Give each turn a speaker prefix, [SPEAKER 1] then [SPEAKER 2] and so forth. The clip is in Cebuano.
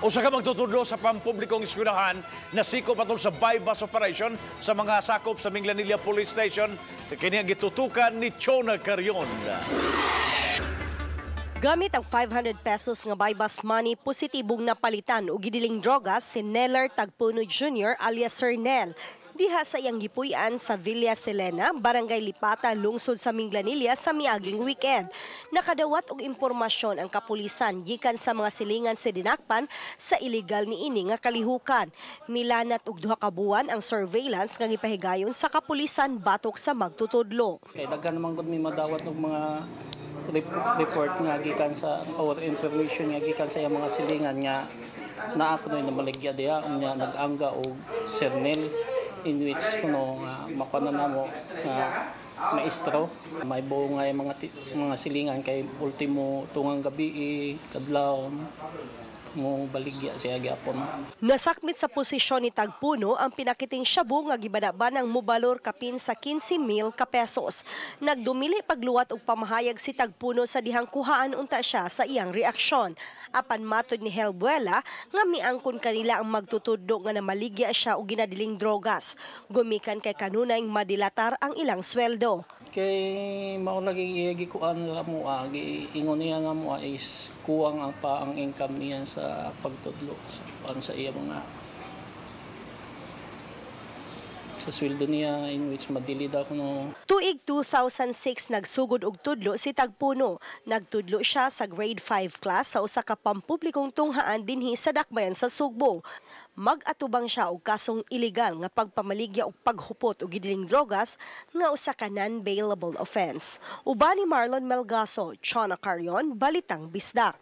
[SPEAKER 1] Usa ka magtutudlo sa pampublikong eskwelahan nasiko patol sa buy-bust operation sa mga sakop sa Minglanilla Police Station. Kini ang gitutukan ni Chona Carion.
[SPEAKER 2] Gamit ang 500 pesos nga buy-bust money, positibong napalitan og gidiling drogas si Neller Tagpuno Jr. alias Sir Nel diha sa iyang gipuy-an sa Villa Selena, Barangay Lipata, lungsod sa Minglanilla sa miaging weekend. Nakadawat og impormasyon ang kapulisan gikan sa mga silingan sa dinakpan sa illegal niini nga kalihukan. Milanat og 2 ka buwan ang surveillance nga gipahigayon sa kapulisan batok sa magtutudlo.
[SPEAKER 3] Kay daghan naman gud may madawat og mga report nga gikan sa or information nga gikan sa iyang mga silingan nga naa kuno namaligya diha, unya nag-angga og Sir Nel, in which kuno nga makuha namo nga maestro may buo nga yung mga silingan kay ultimo tungang gabi kadlaw mo baligya siya gyapon.
[SPEAKER 2] Nasakmit sa posisyon ni Tagpuno ang pinakiting shabu nga gibanabanang mubalor kapin sa 15 mil ka pesos. Nagdumili pagluwat og pamahayag si Tagpuno sa dihang kuhaan unta siya sa iyang reaksyon. Apan matod ni Helbuela nga miangkon kanila ang magtutudlo nga namaligya siya og ginadiling drogas. Gumikan kay kanunay madilatar ang ilang sweldo.
[SPEAKER 3] Kay mao lagi gikuan nga mo, giingon niya nga mo is kuwang ang pa ang income niya sa pagtudlo sa kuan sa iya mga sa sweldo niya, in which madili daw kuno.
[SPEAKER 2] Tuig 2006 nagsugod og tudlo si Tagpuno. Nagtudlo siya sa grade 5 class sa usa ka pampublikong tunghaan dinhi sa Dakbayan sa Sugbo. Mag-atubang siya og kasong illegal nga pagpamaligya og paghupot og gidiling drogas nga usa ka non-bailable offense. Uban ni Marlon Melgaso, Chona Carion, Balitang Bisdak.